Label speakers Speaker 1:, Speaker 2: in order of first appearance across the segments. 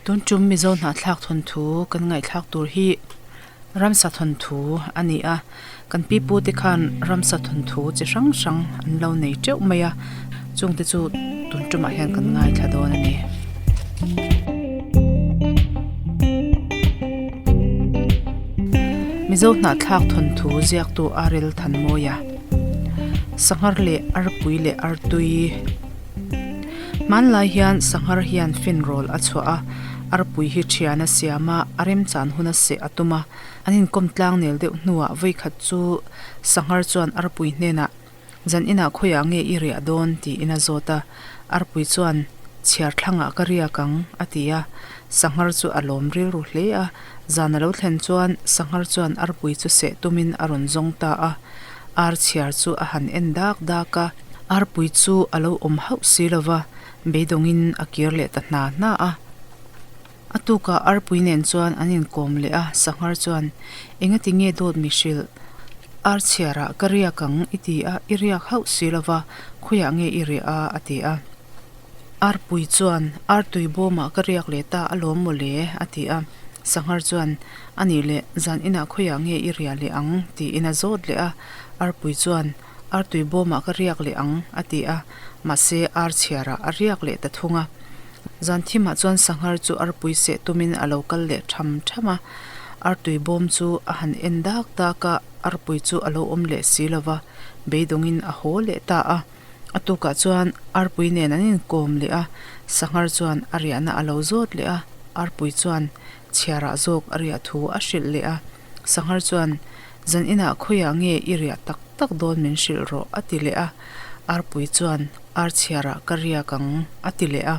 Speaker 1: Tun tum Mizo hnahthlak thawnthu kan ngaihthlak tur hi ramsa thawnthu a ni a, kan pi pu te khan ramsa thawnthu chi hrang hrang an lo nei teuh mai a, chungte chu tun tumah hian kan ngaithla dawn a ni. Mizo hnahthlak thawnthu ziaktu Arel Thanmawia, Sanghar leh Arpui leh Artui. Hmanlai hian sanghar hian finrawl a chhuah a, arpui hi thian a siam a, a remchan hun a seh a tum a. An inkawm tlang nel deuh hnuah vawikhat chu sanghar chuan arpui hnenah, Zan inah khawiah nge i riah dawn? tiin a zawt a. Arpui chuan, Chhiar thlangah ka riak ang, a ti a. Sanghar chu a lawm rilru hle a. Zan a lo thlen chuan sanghar chuan arpui chu seh tumin a rawn zawng ta a. Ar chhiar chu a han en dak dak a. Arpui chu a lo awm hauh si lo va, beidawngin a kir leh ta hna hna a. A tukah arpui nen chuan an inkawm leh a, sanghar chuan, Engati nge dawt mi hrilh? Ar chhiarah ka riak ang i ti a, i riak hauh si lo va, khawiah nge i riah a? a ti a. Arpui chuan, Artui bawmah ka riak leh ta alawm maw le? a ti a. Sanghar chuan, A nih leh, zan inah khawiah nge i riah leh ang? tiin a zawt leh a. Arpui chuan, Artui bawmah ka riak leh ang, a ti a, mahse ar chhiarah a riak leh ta thung a. Zan thimah chuan sanghar chu arpui seh tumin a lo kal leh tham tham a. Artui bawm chu a han en dak dak a, arpui chu a lo awm leh si lo va, beidawngin a haw leh ta a. A tukah chuan arpui nen an inkawm leh a, sanghar chuan a riahna a lo zawt leh a, arpui chuan chhiarah zawk a riah thu a hrilh leh a. Sanghar chuan, Zan inah khawiah nge i riah tak tak dawn min hrilh rawh, a ti leh a. Arpui chuan, Ar chhiarah ka riak ang, a ti leh a.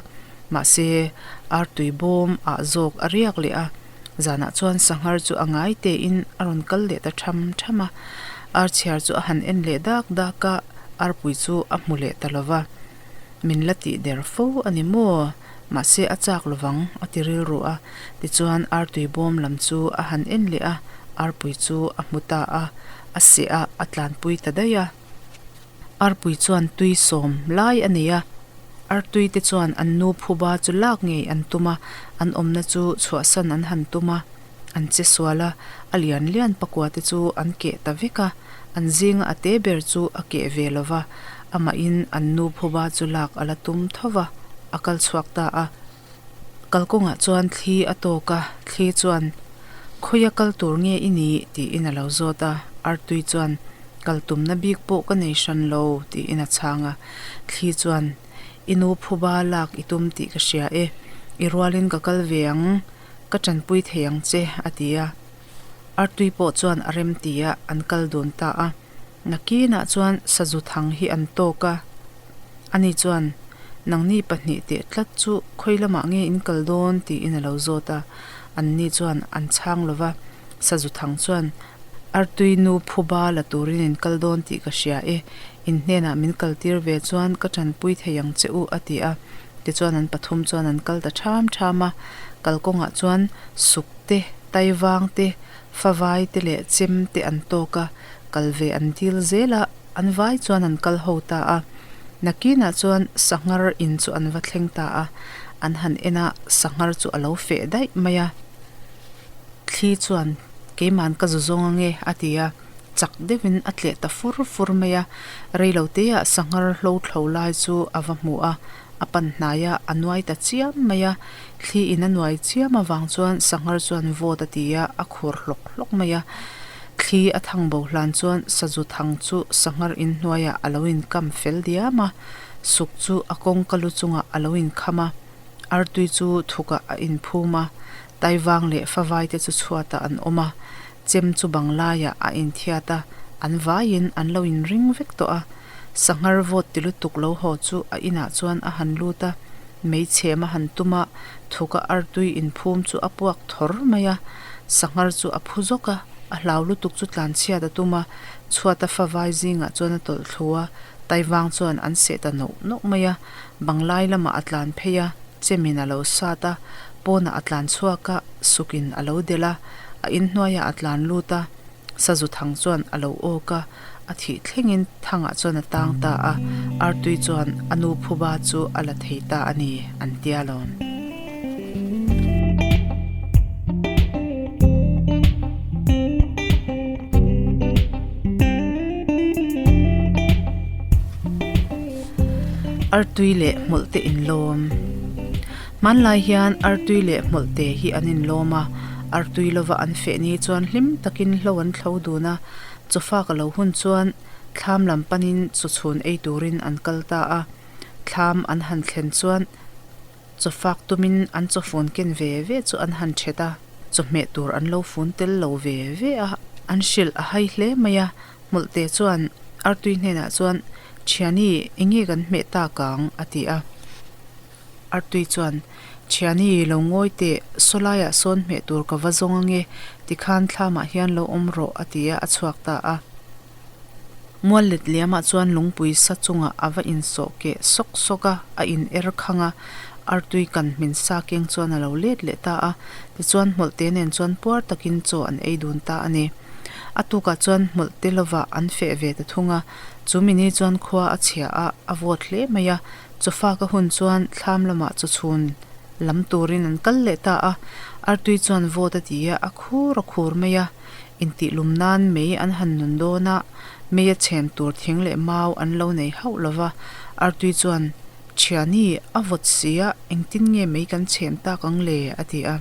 Speaker 1: Mahse, artui bawm ah zawk a riak leh a. Zanah chuan sanghar chu a ngai tein a rawn kal leh ta tham tham a. Ar chhiar chu a han en leh dak dak a, arpui chu a hmu leh ta lo va. Min la tih der fo a ni maw? Mahse a chak lovang, a ti rilru a. Tichuan artui bawm lam chu a han en leh a, arpui chu a hmu ta a, a seh a, a tlanpui ta daih a. Arpui chuan tui sawm lai a nei a, artui te chuan an nu phuba chu lak ngei an tum a, an awmna chu chhuahsan an han tum a, an che sual a, a lian lian pakua te chu an keh ta vek a, an zinga a te ber chu a keh ve lo va, amahin an nu phuba chu lak a la tum tho va, a kal chhuak ta a. Kalkawngah chuan thli a tawk a, thli chuan, Khawia kal tur nge i nih? tiin a lo zawt a. Artui chuan, Kal tumna bik pawh ka nei hran lo, tiin a chhang a. Thli chuan, I nu phuba lak i tum tih ka hria e, i rualin ka kal ve ang, ka tanpui thei ang che, a ti a. Artui pawh chuan a rem ti a, an kal dun ta a. Nakinah chuan sazu thang hi an tawk a. Ani chuan, Nangni pahnih teh tlat chu khawi lamah nge in kal dawn? tiin a lo zawt a. Anni chuan an chhang lo va. Sazu thang chuan, Artui nu phuba la turin in kal dawn tih ka hria e. In hnenah min kaltir ve chuan ka tanpui thei ang che u, a ti a. Tichuan an pathum chuan an kal ta ṭham ṭham a. Kalkawngah chuan suk te, taivang te, favai te leh chem te an tawk a. Kal ve an dil zel a, an vai chuan an kal ho ta a. Nakinah chuan sanghar in chu an va thleng ta a, an han en a, sanghar chu a lo feh daih mai a. Thli chuan, Keiman ka zu zawng ange, a ti a, chak deuhin a tleh ta fur fur mai a. Reiloteah sanghar hlo thlo lai chu a va hmu a, a pan hnai a, a nuai ta chiam mai a. Thli in a nuai chiam avang chuan sanghar chuan vawt a ti a, a khur hlawk hlawk mai a. Thli a thang bo hlan chuan sazu thang chu sanghar in hnuaiah a lo inkam fel diam a, suk chu a kawngka lu chungah a lo inkham a, artui chu thukah a inphum a, taivang leh favai te chu chhuatah an awm a, chem chu bang laiah a inthiat a, an vaiin an lo inring vek tawh a. Sanghar vawt ti lutuk lo haw chu a inah chuan a han lut a, meichhem a han tum a, thuka artui inphum chu a puak thawr mai a, sanghar chu a phu zawk a, a hlau lutuk chu tlanchhiat a tum a, chhuata favai zingah chuan a tawlh thlu a, taivang chuan an seh ta nawk nawk mai a, banglai lamah a tlan phei a, chemin a lo sat a, pawnah a tlan chhuak a, sukin a lo delh a, a inhnuaiah a tlan lut a. Sazu thang chuan a lo awk a, a thih thlengin thangah chuan a tang ta a, artui chuan a nu phuba chu a la thei ta a ni, an tia lawm. Artui leh hmawlhte inlawm. Hmanlai hian artui leh hmawlhte hi an inlawm a, artui lova an feh ni chuan hlim takin hlo an thlo dun a, chawfak a lo hun chuan thlam lam panin chawchhun ei turin an kal ta a, thlam an han thlen chuan Chawfak tumin an chawfun ken ve ve chu an han thet a, chawhmeh tur an lo fun tel lo ve ve a, an hrilh a hai hle mai a. Hmawlhte chuan Artui hnenah chuan, Thiani, enge kan hmeh tak ang? a ti a. Artui chuan, Thiani, lo ngawi teh, sawlaiah sawn hmeh tur ka va zawng ange, tikhan thlamah hian lo awm rawh, a ti a, a chhuak ta a. Mual let liamah chuan lungpui sa chungah a va insawh keh sawk sawk a, a in er khang a, artui kan hmin sa keng chuan a lo let leh ta a, tichuan hmawlhte nen chuan puar takin chaw an ei dun ta a ni. A tukah chuan hmawlhte lovah an feh ve ta thung a, chu mini chuan khua a chhia a, a vawt hle mai a, chawfak a hun chuan thlam lamah chaw chhun lam turin an kal leh ta a, artui chuan vawt a ti a, a khur a khur mai a. Intihlum nan mei an han nun dawn a, meia chhem tur thing leh mau an lo nei hauh lo va. Artui chuan, Thiani, a vawt si a, engtin nge mei kan chhem tak ang le? a ti a.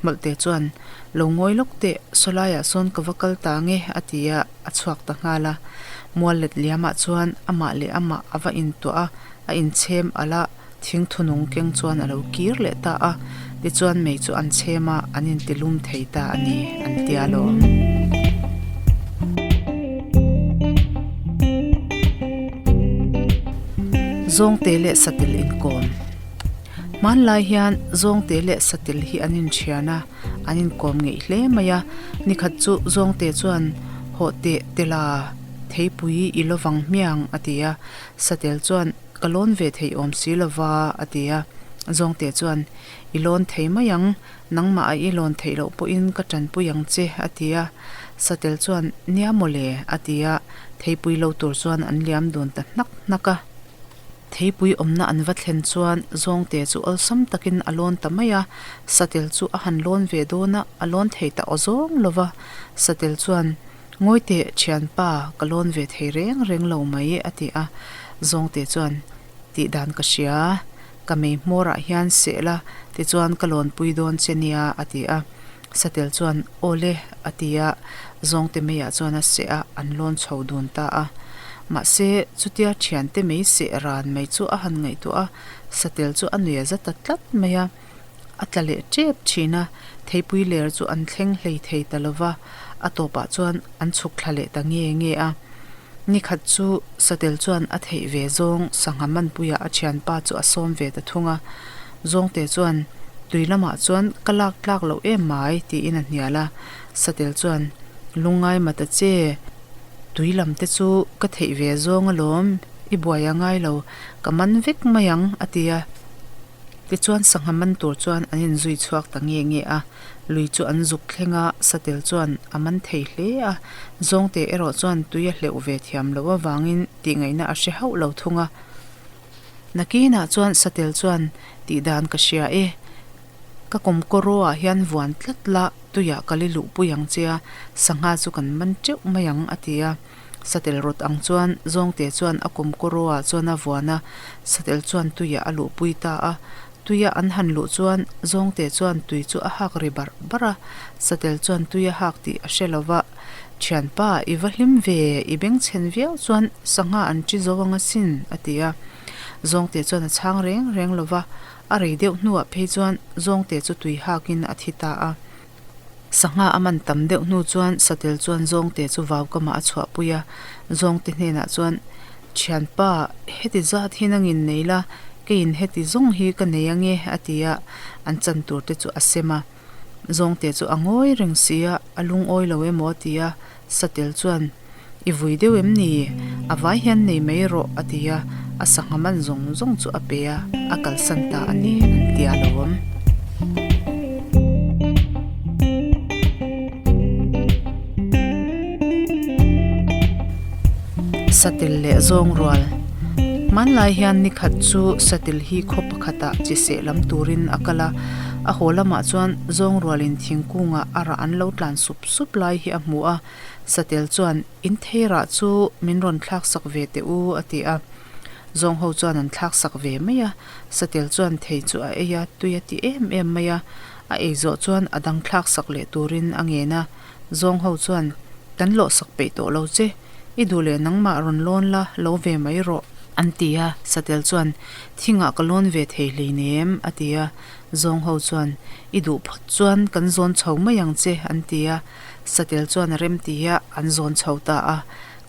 Speaker 1: Hmawlhte chuan, Lo ngawi lawk teh, sawlaiah sawn ka va kal ta nge, a ti a, a chhuak ta nghal a. Mual let liamah chuan amah leh amah a va intuah a, a inchhem alh a. Thingthunung keng chuan a lo kir leh ta a, tichuan mei chu an chhem a, an intilum thei ta a ni, an ti alawm. Zawngte leh satil inkawm Hmanlai hian zawngte leh satil hi an inthian a, an inkawm ngeih hle mai a. Nikhat chu zawngte chuan, Hawh teh tela, theipui i lovang hmiang, a ti a. Satel chuan, Ka lawn ve thei awm si lova, a ti a. Zawngte chuan, I lawn thei mai ang, nangmah a i lawn theih loh pawhin ka tanpui ang che, a ti a. Satel chuan, Nia maw le, a ti a. Theipui lo tur chuan an liam dun ta hnak hnak a. Theipui awmna an va thlen chuan Zawngte chu awlsam takin a lawn ta mai a. Satel chu a han lawn ve dawn a, a lawn thei ta awzawng lova. Satel chuan, Ngawi teh, thianpa, ka lawn ve thei reng reng lo mai, a ti a. Zawngte chuan, Tih dan ka hria, ka mei hmawrah hian seh la, tichuan ka lawnpui dawn che nia, a ti a. Satel chuan, Aw le, a ti a, Zawngte meiah chuan a seh a, an lawn chho dun ta a. Mahse, chutia thiante mei seh ran mai chu a han ngaihtuah a, Satel chu a nui a za ta tlat mai a. A tla leh tep thin a, theipui ler chu an thleng hlei thei ta lo va, a tawpah chuan an chhuk thla leh ta nge nge a. Nikhat chu Satel chuan a theih ve zawng sangha manpuiah a thianpa chu a sawm ve ta thung a. Zawngte chuan, Tui lamah chuan ka lak tlak loh em mai, tiin a hnial a. Satel chuan, Lungngai ma ta che, tui lam te chu ka theih ve zawng alawm, i buai a ngai lo, ka man vek mai ang, a ti a. Tichuan sangha man tur chuan an inzui chhuak ta nge nge a, lui chu an zuk thleng a, satel chuan a man thei hle a, zawngte erawh chuan tui a hleuh ve thiam loh avangin tihngaihna a hre hauh lo thung a. Nakinah chuan satel chuan tih dan ka hria e, ka kawmkawraw ah hian vuan tlat la, tuiah ka li luhpui ang che a, sangha chu kan man teuh mai ang a ti a. Satel rawt ang chuan Zawngte chuan a kawmkawraw ah chuan a vuan a, Satel chuan tuiah a luhpui ta a. Tuia an han luh chuan Zawngte chuan tui chu a hak ri barh barh a, Satel chuan tui a hak tih a hre lo va, Thianpa, i va hlim ve, i bengchhen viau chuan sangha an ṭi zo ang asin, a ti a. Zawngte chuan a chhang reng reng lo va, a rei deuh hnuah phei chuan Zawngte chu tui hakin a thi ta a. Sangha a man tam deuh hnu chuan Satel chuan Zawngte chu vau kamah a chhuahpui a, Zawngte hnenah chuan, Thianpa, heti zat hi nangin nei la, keiin heti zawng hi ka nei ange, a ti a, an chan tur te chu a sem a. Zawngte chu a ngawi reng si a, a lungawi lo emaw a ti a, Satel chuan, I vui deuh em ni? A vai hian nei mai rawh, a ti a, a sangha man zawng zawng chu a pe a, a kalsan ta a ni, an ti a lawm. Satel leh zawng rual. Hmanlai hian nikhat chu satel hi khaw pakhatah chi seh lam turin a kal a, a haw lamah chuan zawng rualin thingkungah a rah an lo tlan sup sup lai hi a hmu a. Satel chuan, In theirah chu min rawn thlak sak ve teh u, a ti a. Zawng ho chuan an thlak sak ve mai a, satel chuan thei chu a ei a, tui a ti em em mai a. A ei zawh chuan a dang thlak sak leh turin a ngen a. Zawng ho chuan, Kan lawh sak peih tawh lo che, i duh leh nangmah rawn lawn la, lo ve mai rawh, an ti a. Satel chuan, Thingah ka lawn ve thei hleinem, a ti a. Zawng ho chuan, I duh phawt chuan kan zawn chho mai ang che, an ti a. Satel chuan a rem ti a, an zawn chho ta a.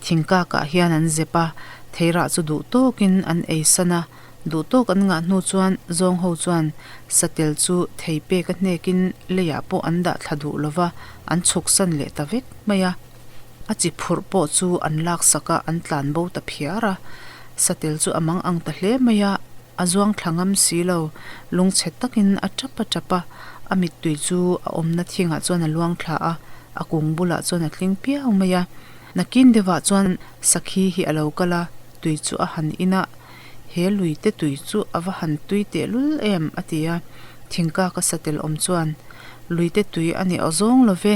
Speaker 1: Thingkakah hian an zep a, theirah chu duh tawkin an ei san a. Duh tawk an ngah hnu chuan zawng ho chuan satel chu thei pek a hnekin leiah pawh an dah thla duh lova, an chhuk san leh ta vek mai a. A chi phurh pawh chu an lak sak a, an tlan bo ta phiar a. Satel chu a mang ang ta hle mai a, a zuang thla ngam si lo, lungchhe takin a tap a tap a, a mittui chu a awmna thingah chuan a luang thla a, a kung bulah chuan a tling piau mai a. Nakin deuhah chuan sakhi hi a lo kal a, tui chu a han in a. He lui te tui chu a va han tui tehlul em? a ti a. Thingkaka satel awm chuan, Lui te tui a ni awzawng lo ve,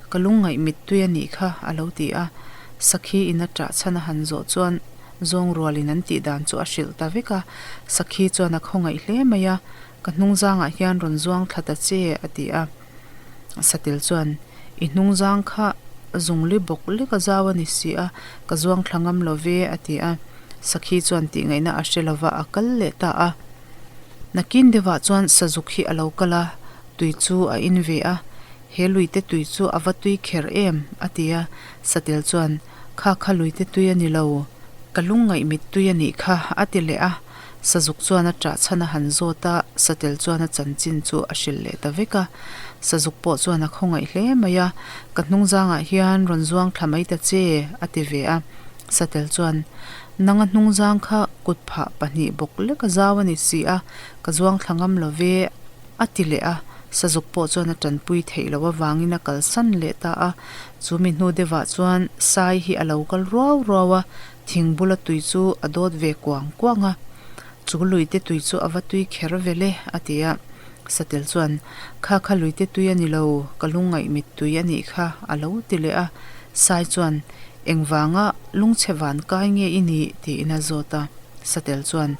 Speaker 1: ka lungngaih mit tui a nih kha, a lo ti a. Sakhi in a ṭah chhan a han zawh chuan zawng rualin an tih dan chu a hrilh ta vek a. Sakhi chuan a khawngaih hle mai a, Ka hnungzangah hian rawn zuang thla ta che, a ti a. Satel chuan, I hnungzang kha zungli bawk lek a zau a ni si a, ka zuang thla ngam lo ve, a ti a. Sakhi chuan tih ngaihna a hre lova a kal leh ta a. Nakin deuhah chuan sazuk hi a lo kal a, tui chu a in ve a. He luite tui chu a va tui kher em? a ti a. Satel chuan, Kha kha luite tui a ni lo, ka lungngaih mit tui a nih kha, a ti leh a. Sazuk chuan a ṭah chhan a han zawt a, Satel chuan a chanchin chu a hrilh leh ta vek a. Sazuk pawh chuan a khawngaih hle mai a, Ka hnungzangah hian rawn zuang thla mai ta che, a ti ve a. Satel chuan, Nang a hnungzang kha kut phah pahnih bawk lek a zau a ni si a, ka zuang thla ngam lo ve, a ti leh a. Sazuk pawh chuan a tanpui theih loh avangin a kalsan leh ta a. Chu mi hnu deuhah chuan Sai hi a lo kal ruau ruau a, Thing bula tui chu a dawt ve kuang kuang a, Chu luite tui chu a va tui kher vel e, a ti a. Satel chuan, Kha kha luite tui a ni lo, ka lungngaih mit tui a nih kha, a lo ti leh a. Sai chuan, Engvanga lungchhe van kai nge i nih? tiin a zawt a. Satel chuan,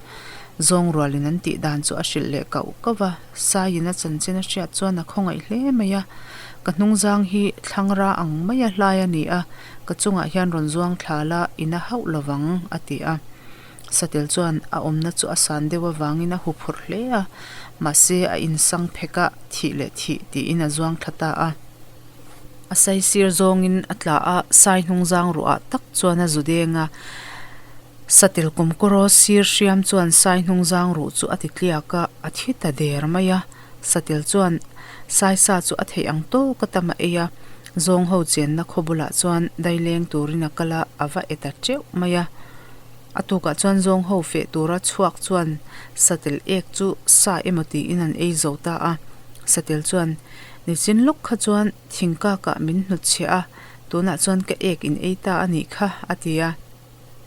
Speaker 1: Zawng rualin an tih dan chu a hrilh leh kauh kauh a. Saiin a chanchin a hriat chuan a khawngaih hle mai a, Ka hnungzang hi thlangra ang maia hlai a ni a, Ka chungah hian rawn zuang thla la, i na hauh lo vang, a ti a. Satel chuan a awmna chu a san deuh avangin a huphurh hle a, mahse a insang phek a, thih leh thih tiin a zuang thla ta a. A saisir zawngin a tla a, sai hnungzang ruah tak chuan a zu deng a. Satel kumkawraw sir hriam chuan sai hnungzang ruh chu a ti tliak a, a thi ta der mai a. Satel chuan sai sa chu a theih ang tawk a tam a ei a, zawng ho chenna khaw bulah chuan daileng turin a kal a, a va e ta teuh mai a. A tukah chuan zawng ho feh tura chhuak chuan satel ek chu sa emaw tiin an ei zo ta a. Satel chuan, Nichin lawk kha chuan thingkakah min hnutchhiah a, tunah chuan ka ek in ei ta a nih kha, a ti a.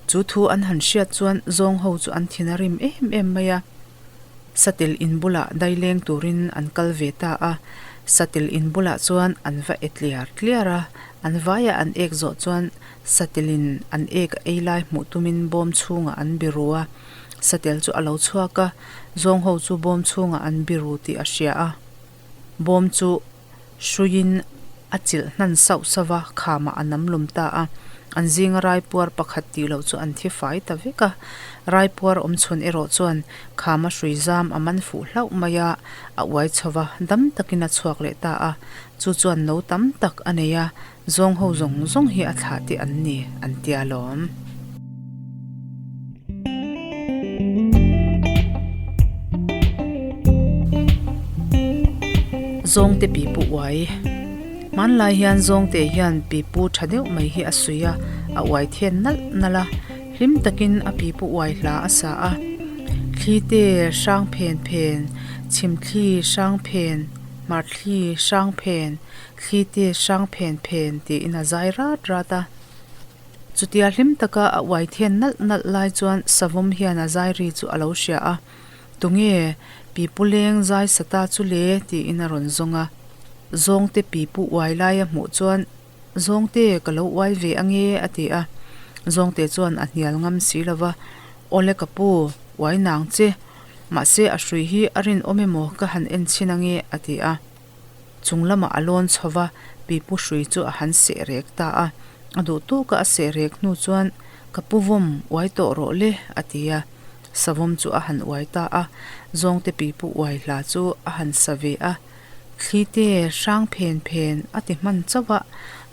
Speaker 1: Chu thu an han hriat chuan zawng ho chu an thin a rim em em mai a. Satel in bulah daileng turin an kal ve ta a. Satel in bulah chuan an va e tliar tliar a. An vaia an ek zawh chuan satel in an ek a ei lai hmuh tumin bawm chhungah an biru a. Satel chu a lo chhuak a, zawng ho chu bawm chhungah an biru tih a hria a. Bawm chu Hruiin a chilh hnan sauh sauh a, khamah a nam lum ta a. An zinga raipuar pakhat tih loh chu an thi fai ta vek a. Raipuar awm chhun erawh chuan khama hrui zam a man fuh hlauh mai a, a uai chho va, dam takin a chhuak leh ta a. Chu chuan no tam tak a nei a, zawng ho zawng zawng hi a thlah te an ni, an tia lawm. Zawngte pipu uai Hmanlai hian zawngte hian pipu tha deuh mai hi a suih a, a uai then nalh nalh a, hlim takin a pipu uai hla a sa a. Thli te hrang phen phen, chhim thli hrang phen, hmar thli hrang phen, thli te hrang phen phen tiin a zai rat rat a. Chutia hlim taka a uai then nalh nalh lai chuan savawm hian a zai ri chu a lo hria a, Tunge pipu leng zai sa ta chu le? tiin a rawn zawng a. Zawngte pipu uai lai a hmuh chuan, Zawngte ka lo uai ve ange a ti a. Zawngte chuan a hnial ngam si lo va. Awle ka pu, uai nang che. Mahse a hrui hi a rinawm emaw ka han en chhin ange a ti a. Chung lamah a lawn chho va, pipu hrui chu a han seh rek ta a. A duh tawka a seh rek hnu chuan, Ka pu vawm, uai tawh rawh le, a ti a. Savawm chu a han uai ta a, zawngte pipu uai hla chu a han sa ve a. Thli te hrang phen phen a ti hman chauh a,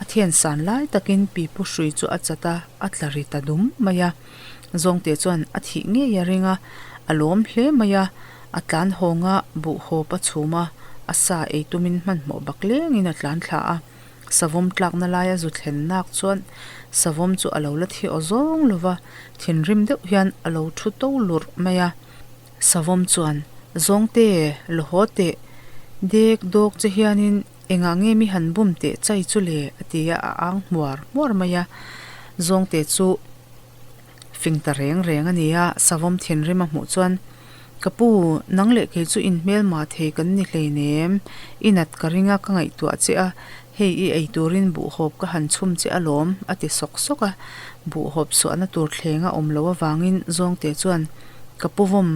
Speaker 1: a thian san lai takin pipu hrui chu a chat a, a tla ri ta dum mai a. Zawngte chuan a thih ngei a ring a, a lawm hle mai a, a tlan hawng a, buh hawp a chhum a, a sa ei tumin hmanhmawh bak lengin a tlan thla a. Savawm tlakna laia zu thlen nak chuan savawm chu a lo la thi aw zawng lo va, thinrim deuh hian a lo thu to lurh mai a. Savawm chuan, Zawngte, la haw teh, dek dawk che hianin engah nge mi han bum teh chai chu le? a ti a, a ang hmuar hmuar mai a. Zawngte chu fing ta reng reng a ni a, savawm thinrim a hmuh chuan, Ka pu, nang leh kei chu inhmelma thei kan ni hleinem, i nat ka ring a, ka ngaihtuah che a, hei i ei turin buhhawp ka han chhum che alawm, a ti sawk sawk a. Buhhawp suahna tur thleng a awm loh avangin Zawngte chuan, Ka pu vawm,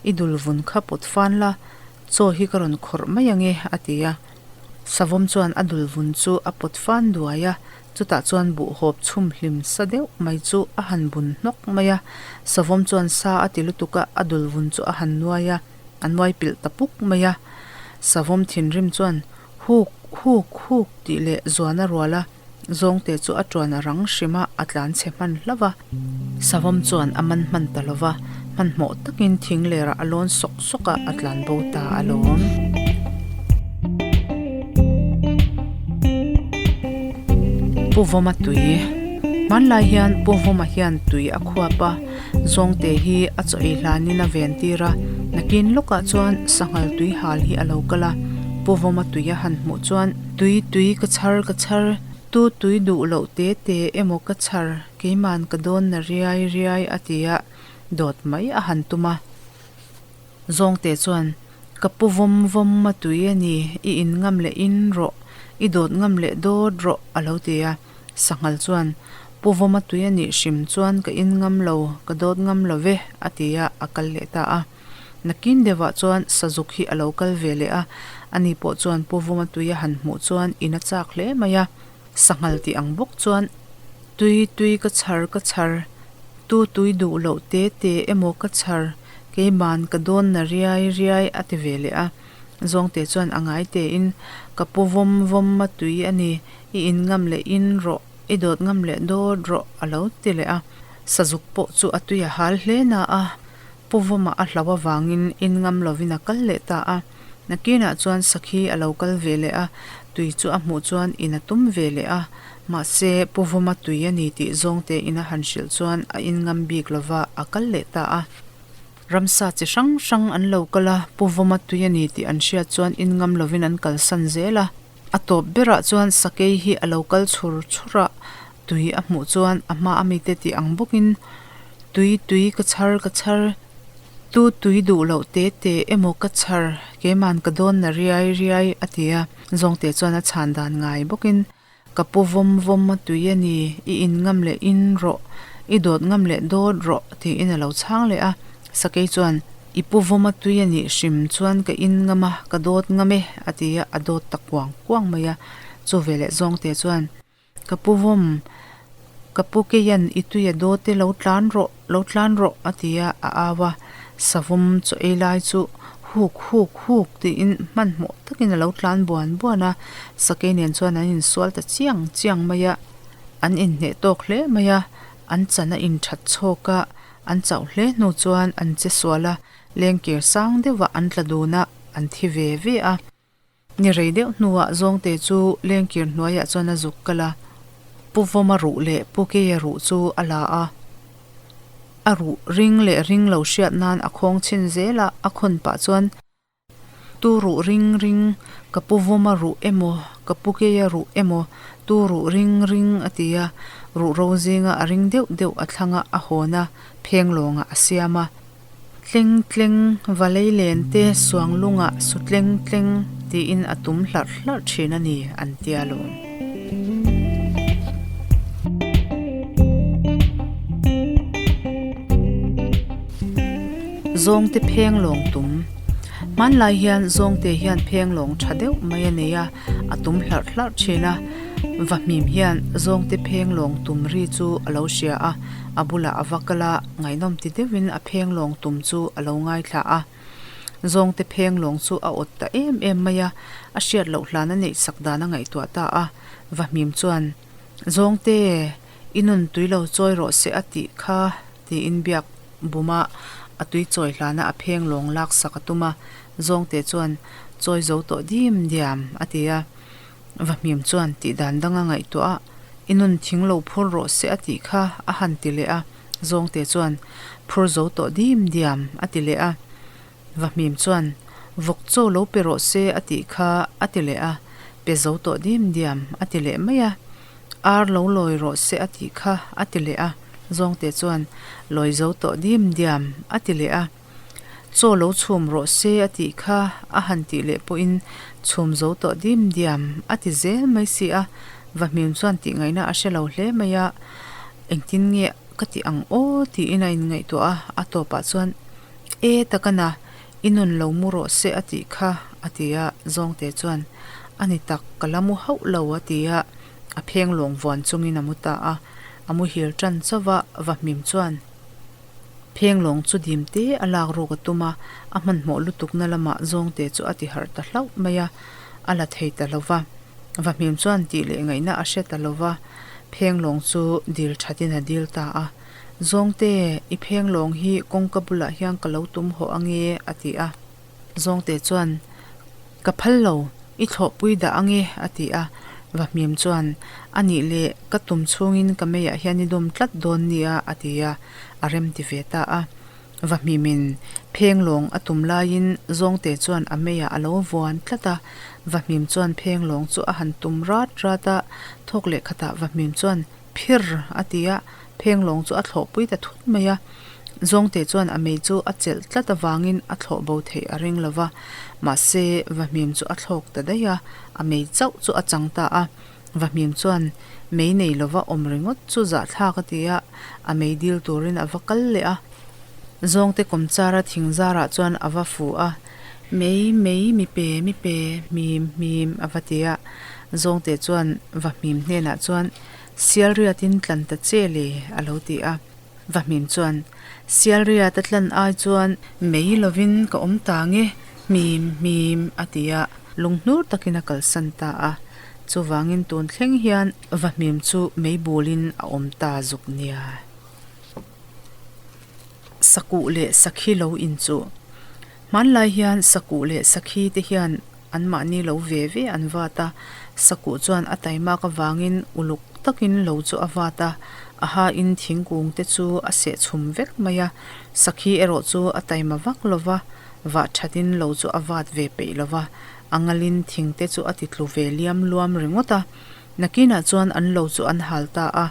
Speaker 1: i dul vun kha pawt fan la, chaw hi ka rawn khawrh mai ange, a ti a. Savawm chuan a dul vun chu a pawt fan duai a, Chutah chuan buhhawp chhum hlim sa deuh mai chu a han bun hnawk mai a, savawm chuan sa a ti lutuk a, a dul vun chu a han nuai a, a nuai pilh ta puk mai a. Savawm thinrim chuan huk, huk, huk tih leh zuan a rual a, zawngte chu a tuan a rang hrim a, a tlan chhe hman hlauh a. Savawm chuan a man hman ta lo va, hmanhmawh takin thing lerah a lawn sawk sawk a, a tlan bo ta alawm. Pu Vawma tui Hmanlai hian Pu Vawma hian tui a khuap a, zawngte hi a chaw ei hlanin a ven tir a, nakin lawkah chuan sanghal tui hal hi a lo kal a, Pu Vawma tui a han hmuh chuan tui tui ka chhar ka chhar, tu tui duh loh te te emaw ka chhar Keiman ka dawn na riai riai a ti a, dawt mai a han tum a. Zawngte chuan, Ka pu vawm vawm a tui a ni, i in ngam leh in rawh, i dawt ngam leh dawt rawh a lo ti a. Sanghal chuan, Pu vawm a tui a nih hrim chuan ka in ngam lo, ka dawt ngam lo ve a ti a, a kal leh ta a. Nakin deuhah chuan sazuk hi a lo kal ve leh a, ani pawh chuan Pu Vawma tui a han hmuh chuan in a chak hle mai a. Sanghal tih ang bawk chuan tui tui ka chhar ka chhar, tu tui duh loh te te emaw ka chhar, keiman ka dawn na riai riai a ti ve leh a. Zawngte chuan a ngai tein ka pu vawm vawm a tui a ni, i in ngam leh in rawh, i dawt ngam leh dawt rawh a lo ti leh a. Sazuk pawh chu a tui a hal hle na a, pu vawmah a hlauh avangin in ngam lovin a kal leh ta a. Nakinah chuan sakhi a lo kal ve leh a, tui chu a hmuh chuan in a tum ve leh a. Mahse, Pu Vawma tui a ni tih zawngte in a han hrilh chuan a in ngam bik lova a kal leh ta a. Ramsa chi hrang hrang an lo kal a, Pu Vawma tui a ni tih an hriat chuan in ngam lovin an kalsan zel a. A tawp berah chuan sakei hi a lo kal chhur chhur a, tui a hmuh chuan a hma a mite tih ang bawkin, Tui tui ka chhar ka chhar, tu tui duh loh te te emaw ka chhar, keiman ka dawn na riai riai a ti a. Zawngte chuan a chhan dan ngai bawkin, Ka pu vawm vawm a tui a ni, i in ngam leh in rawh, i dawt ngam leh dawt rawh tiin a lo chhang leh a. Sakei chuan, I pu vawm a tui a nih hrim chuan ka in ngam a, ka dawt ngam e a ti a, a dawt ta kuang kuang mai a. Chu veleh Zawngte chuan, Ka pu vawm, ka pu keian i tui a dawt e lo tlan rawh, lo tlan rawh a ti a, a au a. Savawm chaw ei lai chu huk huk huk tiin hmanhmawh takin a lo tlan buan buan a. Sakei nen chuan an insual ta chiang chiang mai a, an inhneh tawk hle mai a, an chan a inthat chhawk a, an chauh hle hnu chuan an che sual a, lengkir sang deuhah an tla dun a, an thi ve ve a. Ni rei deuh hnuah Zawngte chu lengkir hnuaiah chuan a zuk kal a, Pu Vawma ruh leh Pu Keia ruh chu a la a, a ruh ring leh ring lo hriat nan a khawng chhin zel a, a khawn pah chuan Tu ruh ring ring, ka pu Vawma ruh emaw, ka pu Keia ruh emaw, tu ruh ring ring a ti a, ruh ro zinga a ring deuh deuh a thlang a, a hawn a, pheng lawngah a siam a. Tleng tleng, valei len te suang lungah su tleng tleng tiin a tum hlarh hlarh thin a ni, an ti alawm. Zawngte phenglawng tum. Hmanlai hian zawngte hian phenglawng tha deuh mai a nei a, a tum hlarh hlarh thin a. Vahmim hian zawngte phenglawng tum ri chu a lo hria a, a bulah a va kal a, ngaihnawm ti deuhin a phenglawng tum chu a lo ngaithla a. Zawngte phenglawng chu a awt ta em em mai a, a hriat loh hlan a neih sak dan a ngaihtuah ta a. Vahmim chuan, Zawngte, i nun tui lo chawi rawh se a tih kha, tiin biak buma a tui chawi hlana a phenglawng lak sak a tum a. Zawngte chuan, Chawi zo tawh dim diam, a ti a. Vahmim chuan tih dan dang a ngaihtuah a, I nun thing lo phur rawh se a tih kha, a han ti leh a. Zawngte chuan, Phur zo tawh dim diam, a ti leh a. Vahmim chuan, Vawk chaw lo pe rawh se a tih kha, a ti leh a. Pe zo tawh dim diam, a ti leh mai a. Ar lo lawi rawh se a tih kha, a ti leh a. Zawngte chuan, Lawi zo tawh dim diam, a ti leh a. Chaw lo chhum rawh se a tih kha, a han tih leh pawhin, Chhum zo tawh dim diam, a ti zel mai si a. Vahmim chuan tih ngaihna a hre lo hle mai a. Engtin nge ka tih ang aw tiin a inngaihtuah a, a tawpah chuan E takana, i nun lo mu rawh se a tih kha a ti a, Zawngte chuan A ni tak, ka la mu hauh lo a ti a, a pheng lawng vuan chungin a mu ta a, a muhil tan chauh a, Vahmim chuan pheng lawng chu dim te a lak ruk a tum a, a hmanhmawh lutukna lamah Zawngte chu a ti harh ta hlauh mai a, a la thei ta lo va. Vahmim chuan tih leh ngaihna a hre ta lo va, phenglawng chu dil thatin a dil ta a. Zawngte, i phenglawng hi kawngka bulah hian ka lo tum hawh ange, a ti a. Zawngte chuan, Ka phal lo, i thlawhpui dah ange, a ti a. Vahmim chuan, A nih leh, ka tum chhungin ka meiah hian i dawm tlat dawn nia, a ti a, a rem ti ve ta a. Vahmimin phenglawng a tum laiin Zawngte chuan a meiah a lo vuan tlat a, Vahmim chuan phenglawng chu a han tum rat rat a, thawk leh khatah Vahmim chuan Phir! a ti a, phenglawng chu a thlawhpui ta thut mai a. Zawngte chuan a mei chu a chelh tlat avangin a thlawh bo theih a ring lo va, mahse Vahmim chu a thlawk ta daih a, a mei chauh chu a chang ta a. Vahmim chuan mei nei lova awm ringawt chu zahthlak a ti a, a mei dil turin a va kal leh a. Zawngte kawmchara thing zarah chuan a va fu a, Mei, mei, mi pe, mi pe, hmim, hmim a va ti a. Zawngte chuan Vahmim hnenah chuan, Sialriatin tlan ta che le a lo ti a. Vahmim chuan, Sialriat a tlan ai chuan mei lovin ka awm ta nge, hmim, hmim a ti a, lunghnur takin a kalsan ta a. Chuvangin tun thleng hian Vahmim chu mei bulin a awm ta zuk nia. Sakuh leh sakhi lo inchuh. Hmanlai hian sakuh leh sakhi te hian anmahni lo ve ve an vat a, sakuh chuan a taimak avangin uluk takin lo chu a vat a, a hain thingkung te chu a seh chhum vek mai a, sakhi erawh chu a taima vak lo va, vah thatin lo chu a vat ve peih lo va, a ngalin thing te chu a ti tlu ve liam luam ringawt a. Nakinah chuan an lo chu an hal ta a,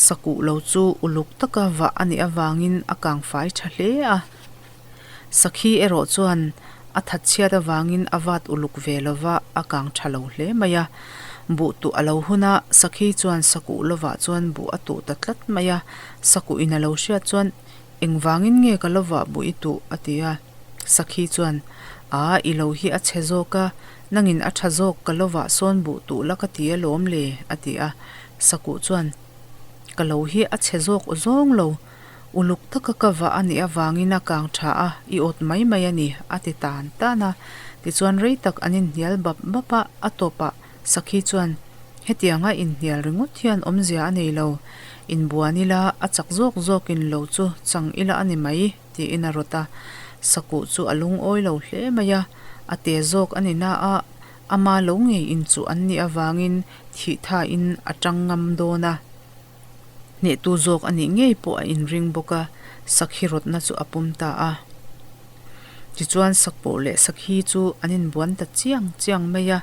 Speaker 1: sakuh lo chu uluk taka vah a nih avangin a kangfai tha hle a. Sakhi erawh chuan a that chhiat avangin a vat uluk ve lo va, a kang tha lo hle mai a. Buh tuh a lo hun a, Sakhi chuan sakuh lovah chuan buh a tuh ta tlat mai a. Sakuh in a lo hriat chuan, Engvangin nge ka lovah buh i tuh? a ti a. Sakhi chuan, Aa, i lo hi a chhe zawk a, nangin a tha zawk ka lovah sawn buh tuh la ka ti alawm le, a ti a. Sakuh chuan, Ka lo hi a chhe zawk aw zawng lo, Uluk taka ka vah a nih avangin a kang tha a, i awt mai mai a ni, a ti tan tan a. Tichuan rei tak an inhnial bap bap a, a tawpah Sakhi chuan, Hetianga inhnial ringawt hian awmzia a nei lo, inbuan ila a chak zawk zawkin lo chu chang ila a ni mai, tiin a rawt a. Sakuh chu a lungawi lo hle mai a, a te zawk a ni na a, ama lo ngei inchuh an nih avangin thih thain a tang ngam dawn a. Hnehtu zawk a nih ngei pawh a inring bawk a, sakhi rawtna chu a pawm ta a. Tichuan sakpawh leh sakhi chu an inbuan ta chiang chiang mai a,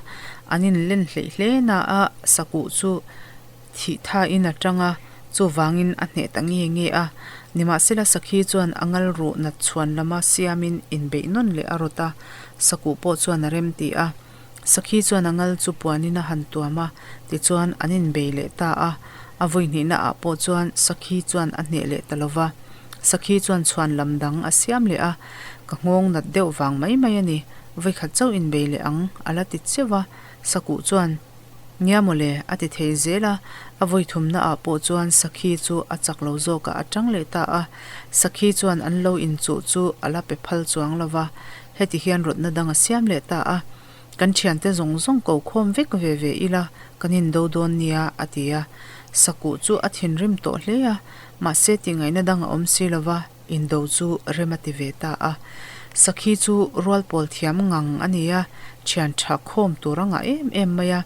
Speaker 1: an inlen hleih hle na a, sakuh chu thih thain a tang a, chuvangin a hneh ta nge nge a. Nimahsela sakhi chuan a ngal ruh nat chhuan lama siamin inbeih nawn leh a rawt a, sakuh pawh chuan a remti a. Sakhi chuan a ngal chu puanin a han tuam a, tichuan an inbei leh ta a. A vawi hnihna ah pawh chuan Sakhi chuan a hneh leh ta lo va. Sakhi chuan chhuan lam dang a siam leh a. Ka nghawng nat deuh vang mai mai a ni, vawikhat chauh inbei leh ang, a la ti cheuh a. Sakuh chuan, Nia mawle, a ti thei zel a. A vawithumna ah pawh chuan Sakhi chu a chak lo zawkah a tang leh ta a. Sakhi chuan an lo inchuh chu a la pe phal chuang lo va, heti hian rawtna dang a siam leh ta a. Kan thiante zawng zawng ko khawm vek ve ve ila, kan indo dawn nia, a ti a. Sakuh chu a thinrim tawh hle a, mahse tihngaihna dang a awm si lo va, indo chu rem a ti ve ta a. Sakhi chu rual pawl thiam ngang a ni a, thian tha khawm tur a ngah em em mai a.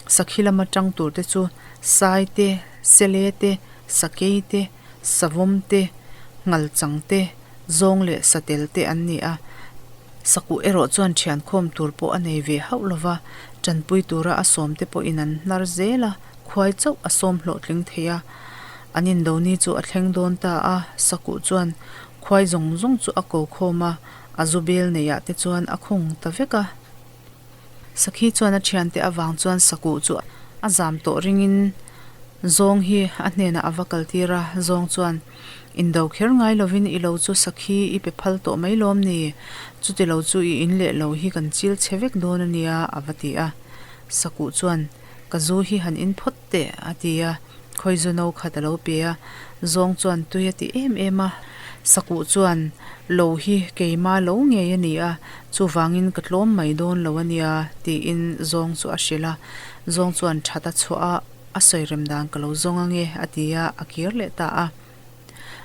Speaker 1: Sakhi lama tang tur te chu Sai te, Sele te, Sakei te, Savawm te, Nghalchang te, Zawng leh Satel te an ni a. Sakuh erawh chuan thian khawm tur pawh a nei ve hauh lo va, tanpui tura a sawmte pawhin an hnar zel a, khuai chauh a sawm hlawhtling thei a. An indoni chu a thleng dawn ta a, Sakuh chuan khuai zawng zawng chu a ko khawm a, a zu bel neihah te chuan a khung ta vek a. Sakhi chuan a thiante avang chuan Sakuh chu a zam tawh ringin zawng hi a hnenah a va kaltir a, zawng chuan, Indo kher ngai lovin i lo chu sakhi i pe phal tawh mai lawm ni? Chuti lo chu i in leh lo hi kan chil chhe vek dawn a nia, a va ti a. Sakuh chuan, Ka zu hi han in phawt teh, a ti a. Khawi zu no khat a lo pe a. Zawng chuan tui a ti em em a. Sakuh chuan, Lo hi keima lo ngei a ni a, chuvangin ka tlawm mai dawn lo a nia, tiin zawng chu a hrilh a. Zawng chuan that a chhuah a. A sawi rem dan ka lo zawng ange, a ti a, a kir leh ta a.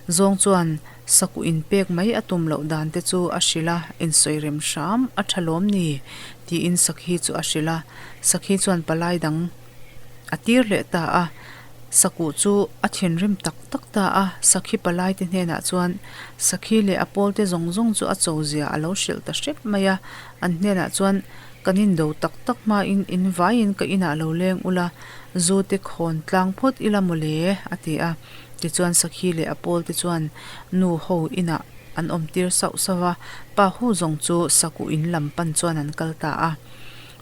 Speaker 1: Zawng chuan sakuh inpek mai a tum loh dan te chu a hrilh a, insawi rem hram a tha lawm ni? tiin Sakhi chu a hrilh a. Sakhi chuan palai dang a tir leh ta a. Sakuh chu a thinrim tak tak ta a, Sakhi palai te hnenah chuan Sakhi leh a pawl te zawng zawng chu a cho zia a lo hrilh ta hrep mai a. An hnenah chuan Kan indo tak tak hmain in vaiin ka inah lo leng ula, zu te khawn tlang phawt ila mawle, a ti a. Tichuan Sakhi leh a pawl te chuan nu ho inah an awm tir sauh sauh a, pa hu zawng chu Sakuh in lam pan chuan an kal ta a.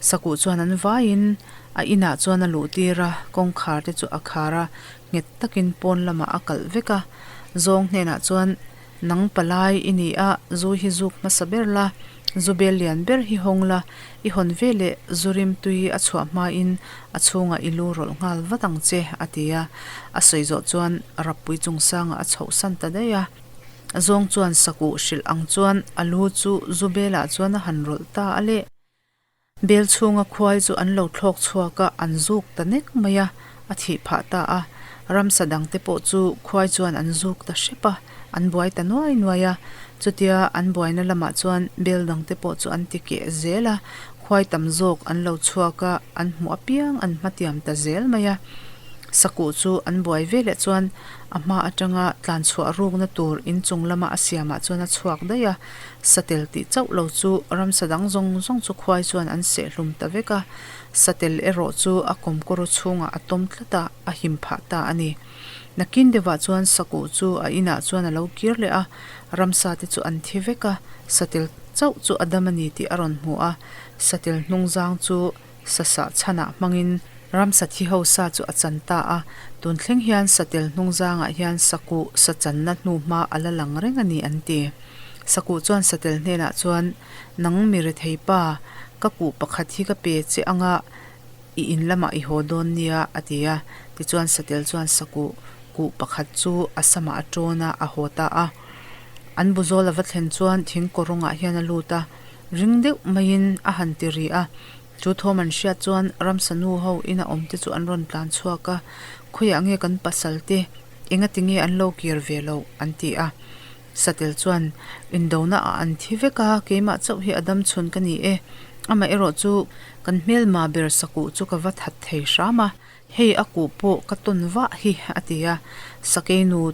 Speaker 1: Sakuh chuan an vaiin a inah chuan a luh tir a, kawngkhar te chu a khar a, nghet takin pawn lamah a kalh vek a. Zawng hnenah chuan Nang palai i ni a, zu hi zuk hmasa ber la, zu bel lian ber hi hawng la, i hawn ve leh zu rim tui a chhuah hmain a chhungah i lu rawlh nghal vat ang che, a ti a. A sawi zawh chuan Rappui chungsangah a chhoh san ta daih a. Zawng chuan sakuh hrilh ang chuan a lu chu zu belah chuan a han rawlh ta a leh. Bel chhunga khuai chu an lo thlawk chhuak a, an zuk ta nek mai a, a thih phah ta a. Ramsa dangte pawh chu khuai chuan an zuk ta hrep a, an buai ta nuai nuai a. Chutia an buaina lamah chuan bel dangte pawh chu an ti keh zel a, khuai tam zawk an lo chhuak a, an hmuh apiang an hmatiam ta zel mai a. Sakuh chu an buai veleh chuan a hma atanga tlanchhuah rukna tur inchung lama a siamah chuan a chhuak daih a. Satel tih chauh lo chu ramsa dang zawng zawng chu khuai chuan an seh hlum ta vek a, satel erawh chu a kawmkawr chhungah a tawm tlat a, a him phah ta a ni. Nakin deuhah chuan sakuh chu a inah chuan a lo kir leh a, ramsa te chu an thi vek a, satel chauh chu a dam a ni tih a rawn hmu a, satel hnungzang chu sasah chhanah hmangin ramsa thi ho sa chu a chan ta a, tun thleng hian satel hnungzangah hian sakuh sa channa hnuhma a la lang reng a ni an ti. Sakuh chuan satel hnenah chuan, Nang mi rethei pa, ka kuh pakhat hi ka pe che anga i in lamah i haw dawn nia, a ti a. Tichuan satel chuan sakuh kuh pakhat chu a samah a tawn a, a haw ta a. An buzawl a va thlen chuan thing kawrawngah hian a lut a, ring deuh maiin a han ti ri a. Chu thawm an hriat chuan ramsa nu ho ina awm te chu an rawn tlan chhuak a, Khawiah nge kan pasal te, engati nge an lo kir ve loh? an ti a. Satel chuan, Indona ah an thi vek a, keimah chauh hi a dam chhun ka ni e. Amaherawh chu kan hmelma ber sakuh chu ka va that thei hram a, hei a kuh pawh ka tawn vah hi, a ti a. Sakei nu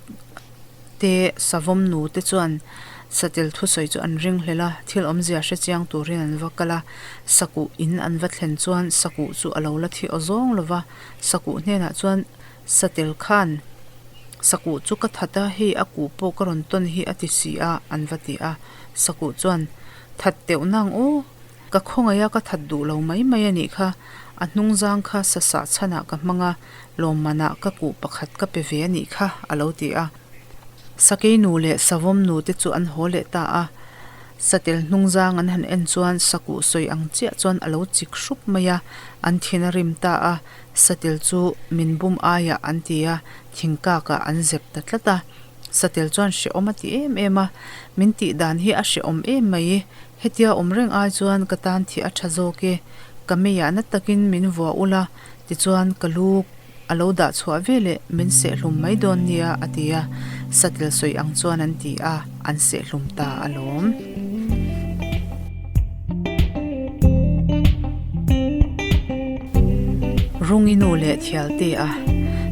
Speaker 1: te, savawm nu te chuan satel thusawi chu an ring hlel a, thil awmzia hre chiang turin an va kal a. Sakuh in an va thlen chuan sakuh chu a lo la thi aw zawng lo va, sakuh hnenah chuan Satel khan Sakuh chu ka that a, hei a kuh pawh ka rawn tawn hi a ti si a, an va ti a. Sakuh chuan, That teuh nang aw, ka khawngaih a ka that duh lo mai mai a nih kha, a hnungzang kha sa sah chhanah ka hmang a, lawmmanah ka kuh pakhat ka pe ve a nih kha, a lo ti a. Sakei nu leh Savawm nu te chu an haw leh ta a. Satel hnungzang an han en chuan sakuh sawi ang chiah chuan a lo chik hrup mai a, an thin a rim ta a, satel chu min bum aiah an ti a, thingkakah an zep ta tlat a. Satel chuan hrehawm a ti em em a, min tih dan hi a hrehawm em mai, hetia awm reng ai chuan ka tan thih a tha zawk e, ka meiah na takin min vuah ula tichuan ka lu a lo dah chhuah veleh min sehhlum mai dawn nia a ti a, satel sawi ang chuan an ti a, an sehhlum ta alawm. Rungi nu leh Thialte a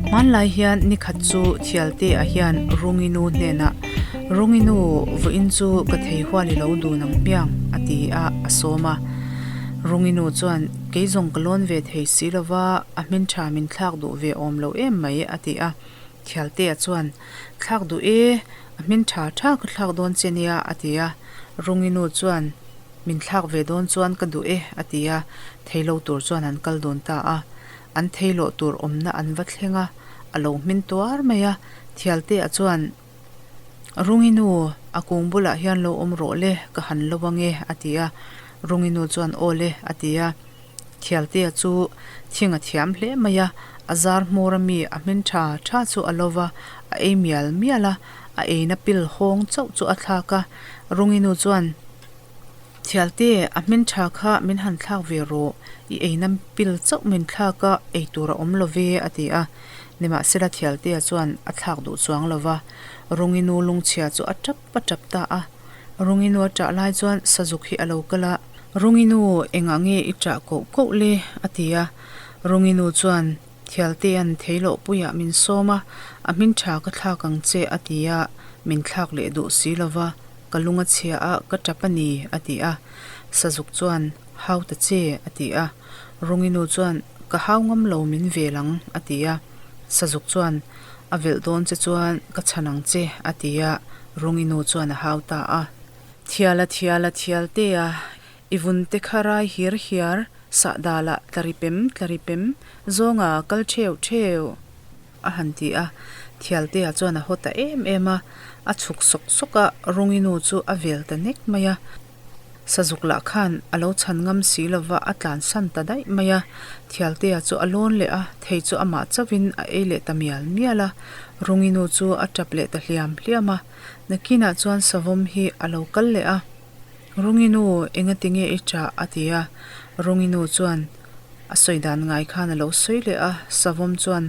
Speaker 1: Hmanlai hian nikhat chu Thialte a hian Rungi nu hnenah Rungi nu vawiin chu ka thei hual i lo dun ang hmiang a ti a, a sawm a. Rungi nu chuan Kei zawng ka lawn ve thei si lova a hmin tha min thlak duh ve awm lo em mai a ti a. Thialtea chuan Thlak duh e, a hmin tha tha ka thlak dawn che nia a ti a. Rungi nu chuan Min thlak ve dawn chuan ka duh e a ti a, theilo tur chuan an kal dawn ta a. An theilawh tur awmna an va thleng a, a lo hmin tuar mai a. Thialtea chuan Rungi nu, a kung bulah hian lo awm rawh le, ka han lo ange a ti a. Rungi nu chuan Aw le a ti a. Thialtea chu thing a thiam hle mai a, a zar hmawr ami a hmin tha tha chu a lo va, a ei mial mial a, a eina pil hawng chauh chu a thlak a. Rungi nu chuan, Thialte, a hmin tha kha min han thlak ve rawh, i eina pil chauh min thlak a, ei tur a awm lo ve, a ti a. Nimahsela Thialtea chuan a thlak duh chuang lo va, Rungi nu lungchhia chu a tap a tap ta a. Rungi nu a ṭah lai chuan Sazuk hi a lo kal a, Rungi nu engah nge i ṭah koh koh le? a ti a. Rungi nu chuan Thialtea'n theiloh puiah min sawm a, a hmin ṭha ka thlak ang che a ti a, min thlak leh duh si lo va, ka lung a chhia a, ka ṭap a ni a ti a. Sazuk chuan Hau ta che a ti a. Rungi nu chuan Ka hau ngam lo min vel ang a ti a. Sazuk chuan A velh dawn che chuan ka chhan ang che, a ti a, Rungi nu chuan a hau ta a. Thiala thiala thial te a, i vun te kha rai hir hiar, sahdalah tlari pem tlari pem, zawnga kal theu theu, a han ti a. Thialtea chuan a haw ta em em a, a chhuk sawk sawk a, Rungi nu chu a vel ta nek mai a. Sazuk lah khan a lo chhan ngam si lova a tlansan ta daih mai a, Thialtea chu a lawn leh a, thei chu amah chauhin a ei leh ta mial mial a, Rungi nu chu a tap leh ta hliam hliam a, nakinah chuan savawm hi a lo kal leh a, Rungi nu engati nge i ṭah? a ti a, Rungi nu chuan a sawi dan ngai khan a lo sawi leh a, savawm chuan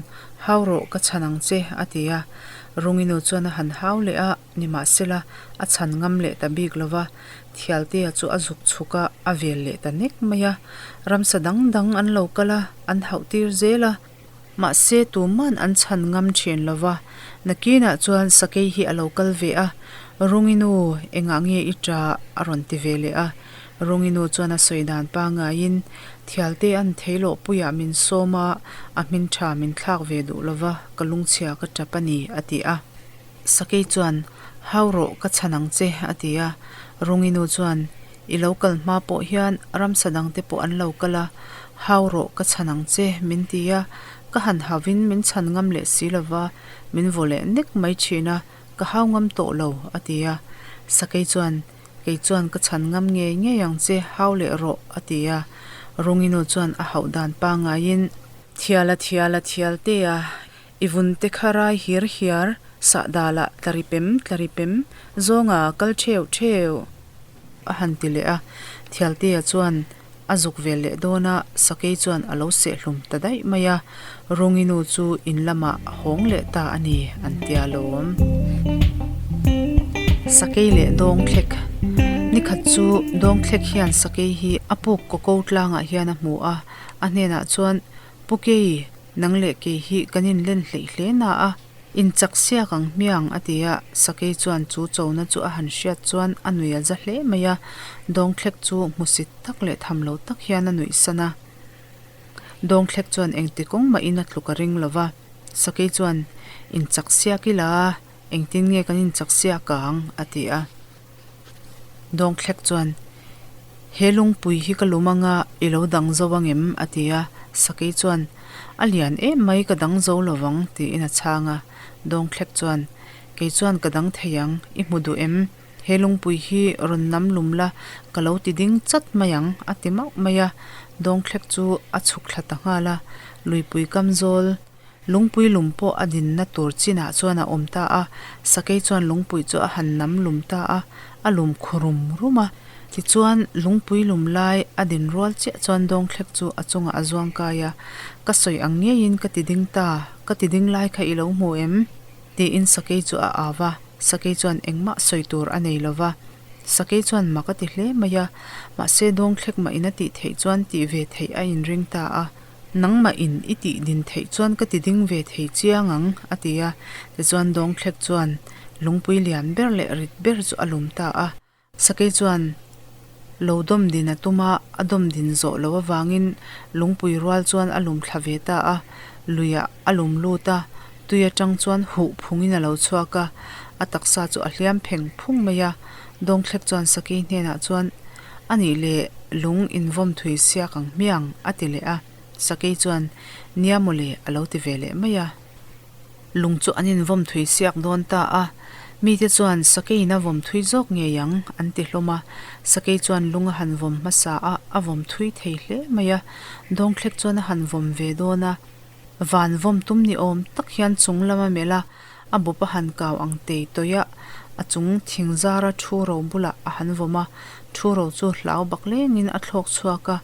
Speaker 1: Hau rawh ka chhan ang che a ti a, Rungi nu chuan a han hau leh a. Nimahsela, a chhan ngam leh ta bik lo va, Thialtea chu a zuk chhuk a, a vel leh ta nek mai a. Ramsa dang dang an lo kal a, an hauh tir zel a. Mahse, tuman an chhan ngam thin lo va. Nakinah chuan sakei hi a lo kal ve a, Rungi nu, engah nge i ṭah? a rawn ti ve leh a. Rungi nu chuan a sawi dan pangaiin, Thialtea'n theilawhpuiah min sawm a, a hmin ṭha min thlak ve duh lo va, ka lungchhia ka ṭap a ni, a ti a. Sakei chuan, Hau rawh, ka chhan ang che, a ti a. Rungi nu chuan, I lo kal hma pawh hian ramsa dangte pawh an lo kal a, Hau rawh, ka chhan ang che, min ti a. Ka han hauin min chhan ngam leh si lo va, min vaw leh nek mai thin a, ka hau ngam tawh lo, a ti a. Sakei chuan, Kei chuan ka chhan ngam ngei ngei ang che, hau leh rawh, a ti a. Rungi nu chuan a hauh dan pangaiin, Thiala thiala thialtea, I vun te kha rai hir hiar, sahdalah tlari pem tlari pem, zawnga kal theu theu a han ti leh a. Thialtea chuan a zuk vel leh dawn a, sakei chuan a lo sehhlum ta daih mai a. Rungi nu chu in lamah a hawng leh ta a ni an tia lawm. Sakei leh dawngthlek Nikhat chu dawngthlek hian sakei hi a puk kawko tlangah hian a hmu a, a hnenah chuan Pu Kei, nang leh kei hi kan inlen hleih hle na a, inchak siak ang hmiang, a ti a. Sakei chuan chu chona chu a han hriat chuan a nuih a za hle mai a, Dawngthlek chu hmusit tak leh tham lo tak hian a nuih san a. Dawngthlek chuan engti kawng mahin a tluk a ring lo va, Sakei chuan, Inchak siak ila, engtin nge kan inchak siak ang? a ti a. Dawngthlek chuan, He lungpui hi ka lum anga i lo dang zo ang em? a ti a. Sakei chuan, A lian em mai ka dang zo lo vang, tiin a chhang a. Dawngthlek chuan, Kei chuan ka dang thei ang, i hmu duh em? He lungpui hi rawn nam lum la, ka lo ti ding chat mai ang, a ti mauh mai a. Dawngthlek chu a chhuk thla ta nghal a, luipui kam zawl lungpui lum pawh a dinna tur chinah chuan a awm ta a. Sakei chuan lungpui chu a han nam lum ta a, a lum khu rum rum a. Tichuan, lungpui lum lai a din rual chiah chuan dawngthlek chu a chungah a zuang kai a, Ka sawi ang ngeiin ka ti ding ta, ka ti ding lai kha i lo hmu em? Tiin sakei chu a au a, sakei chuan engmah sawi tur a nei lo va. Sakei chuan mak a ti hle mai a, mahse dawngthlek mah in a tih theih chuan tih ve theih a inring ta a. Nangmah in i tih din theih chuan ka ti ding ve thei chiang ang, a ti a. Tichuan dawngthlek chuan lungpui lian ber leh rit ber chu a lum ta a. Sakei chuan lo dawm din a tum a, a dawm din zawh loh avangin lungpui rual chuan a lum thla ve ta a, luiah a lum lut a, tui atang chuan huh phungin a lo chhuak a, a taksa chu a hliam pheng phung mai a. Dawngthlek chuan Sakei hnenah chuan, A nih leh lung invawm thui siak ang hmiang, a ti leh a. Sakei chuan, Nia mawle, a lo ti ve leh mai a. Lung chu an invawm thui siak dawn ta a, mite chuan sakeiin a vawm thui zawk ngei ang an ti hlawm a. Sakei chuan lung a han vawm hmasa a, a vawm thui thei hle mai a. Dawngthlek chuan a han vawm ve dawn a, van vawm tum ni awm tak hian chung lam a melh a, a bawp a han kau ang tei tawih a, a chung thing zara thu ro bulah a han vawm a, thu ro chu hlau bak lengin a thlawk chhuak a.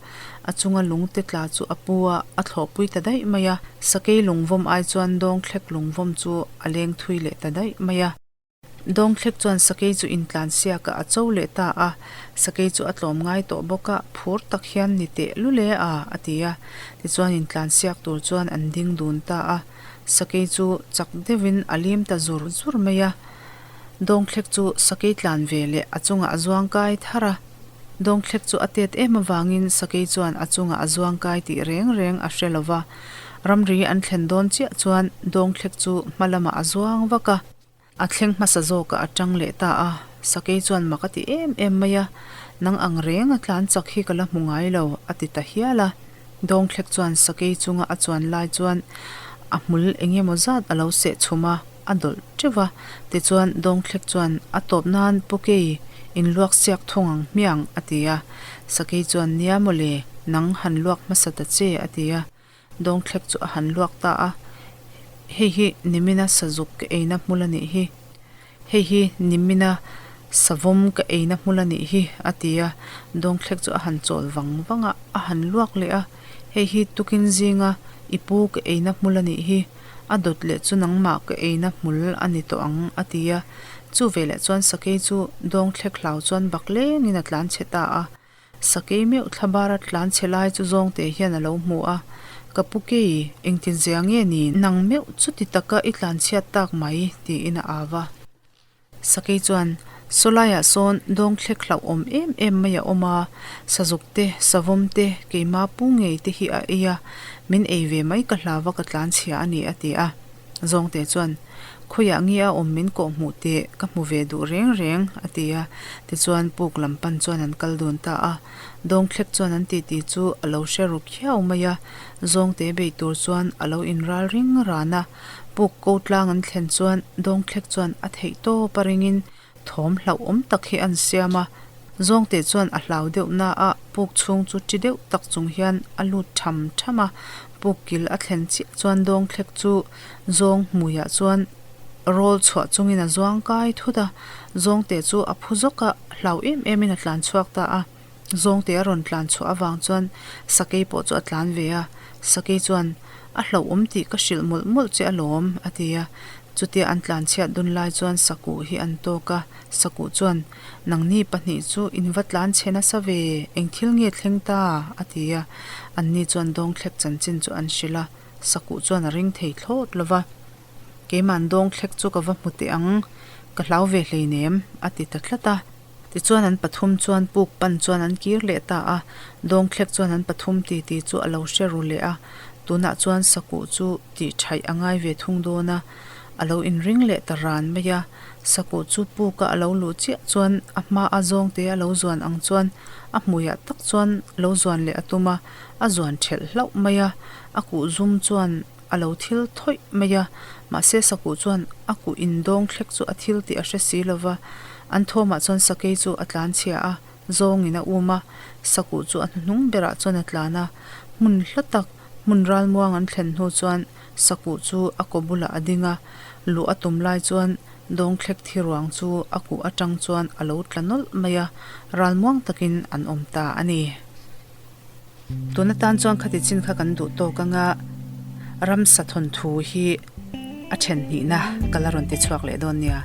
Speaker 1: A chunga lungte tla chu a pu a, a thlawhpui ta daih mai a. Sakei lungvawm ai chuan dawngthlek lungvawm chu a leng thui leh ta daih mai a. Dawngthlek chuan sakei chu intlan siakah a cho leh ta a, sakei chu a tlawm ngai tawh bawk a, phur tak hian ni teh lule a, a ti a. Tichuan intlan siak tur chuan an ding dun ta a, sakei chu chak deuhin a lim ta zur zur mai a. Dawngthlek chu sakei tlan ve leh a chungah a zuang kai thar a. Dawngthlek chu a tet em avangin sakei chuan a chungah a zuang kai tih reng reng a hre lo va. Ramri an thlen dawn chiah chuan dawngthlek chu hma lamah a zuang vak a. A thleng hmasa zawkah a tang leh ta a, sakei chuan mak a ti em em mai a, Nang ang reng a tlan chak hi ka la hmu ngai lo, a ti ta hial a. Dawngthlek chuan sakei chunga a chuan lai chuan a hmul eng emaw zat a lo seh chhum a, a dawlh teuh a. Tichuan Dawngthlek chuan a tawp nan Pukei in luak siak thung ang hmiang a ti a. Sakei chuan Nia mawle, nang han luak hmasa ta che a ti a. Dawngthlek chu a han luak ta a, Hei hi nimina sazuk ka eina hmul a nih hi. Hei hi nimina savawm ka eina hmul a nih hi, a ti a. Dawngthlek chu a han chawl vang vang a, a han luak leh a, Hei hi tukin zinga i pu ka eina hmul a nih hi, a dawt leh chu nangmah ka eina hmul a ni tawh ang, a ti a. Chu veleh chuan sakei chu dawngthlek hlau chuan bak lengin a tlan chhe ta a. Sakei meuh thla bara tlan chhe lai chu zawngte hian a lo hmu a, Ka pu kei, engtin zia nge ni, nang meuh chuti taka i tlan chhiat tak mai, tiin a au a. Sakei chuan, Sawlaiah sawn dawngthlek hlauhawm em em mai a awm a, sazuk te, savawm te, keima pu ngei te hi a ei a, min ei ve mai ka hlau a ka tlan chhia a ni, a ti a. Zawngte chuan, Khawiah nge a awm min kawh hmuh teh, ka hmu ve duh reng reng, a ti a. Tichuan puk lam pan chuan an kal dun ta a. Dawngthlek chuan an titi chu a lo hre ru khiau mai a. Zawngte beih tur chuan a lo inral ring ran a. Puk ko tlang an thlen chuan Dawngthlek chuan a theih tawp a ringin Thawm hlauhawm tak hi an siam a, Zawngte chuan a hlau deuh na a, puk chhung chu ṭi deuh tak chung hian a lut ṭham ṭham a, puk kil a thlen chiah chuan dawngthlek chu zawng hmuiah chuan rawl chhuah chungin a zuang kai thut a, Zawngte chu a phu zawk a, hlau em emin a tlan chhuak ta a, Zawngte a rawn tlan chhuah avang chuan sakei pawh chu a tlan ve a, sakei chuan a hlauhawm tih ka hrilh mawlh mawlh che alawm a ti a, Chutia an tlanchhiat dun lai chuan Sakuh hi an tawk a, Sakuh chuan, Nangni pahnih chu in va tlan chhe nasa ve, eng thil nge thleng ta? a ti a. Anni chuan dawngthlek chanchin chu an hrilh a, Sakuh chuan a ring thei thlawt lo va. Keima'n dawngthlek chu ka va hmu teh ang, ka hlau ve hleinem, a ti ta tlat a. Tichuan an pathum chuan puk pan chuan an kir leh ta a, dawngthlek chuan an pathum titi chu a lo hre ru leh a, tunah chuan sakuh chu tih thaih a ngai ve thung dawn a, a lo inring leh ta ran mai a, sakuh chu puka a lo luh chiah chuan a hmaa zawngte a lo zuan ang chuan a hmuiah tak chuan lo zuan leh a tum a, a zuan thelh hlauh mai a, a kuh zum chuan a lo thil thawih mai a, mahse sakuh chuan a kuh indawng thlek chu a thil tih a hre si lo va. An thawmah chuan sakei chu a tlanchhia a, zawngin a um a, sakuh chu a hnuhnung berah chuan a tlan a. Hmun hla tak, hmun ralmuang an thlen hnu chuan sakuh chu a kaw bulah a ding a, luh a tum lai chuan dawngthlek thi ruang chu a kuh atang chuan a lo tla nawlh mai a, ralmuang takin an awm ta a ni. Tun atan chuan khati chin kha kan duh tawk anga ramsa thawnthu hi a then hnihna ka la rawn ti chhuak leh dawn nia.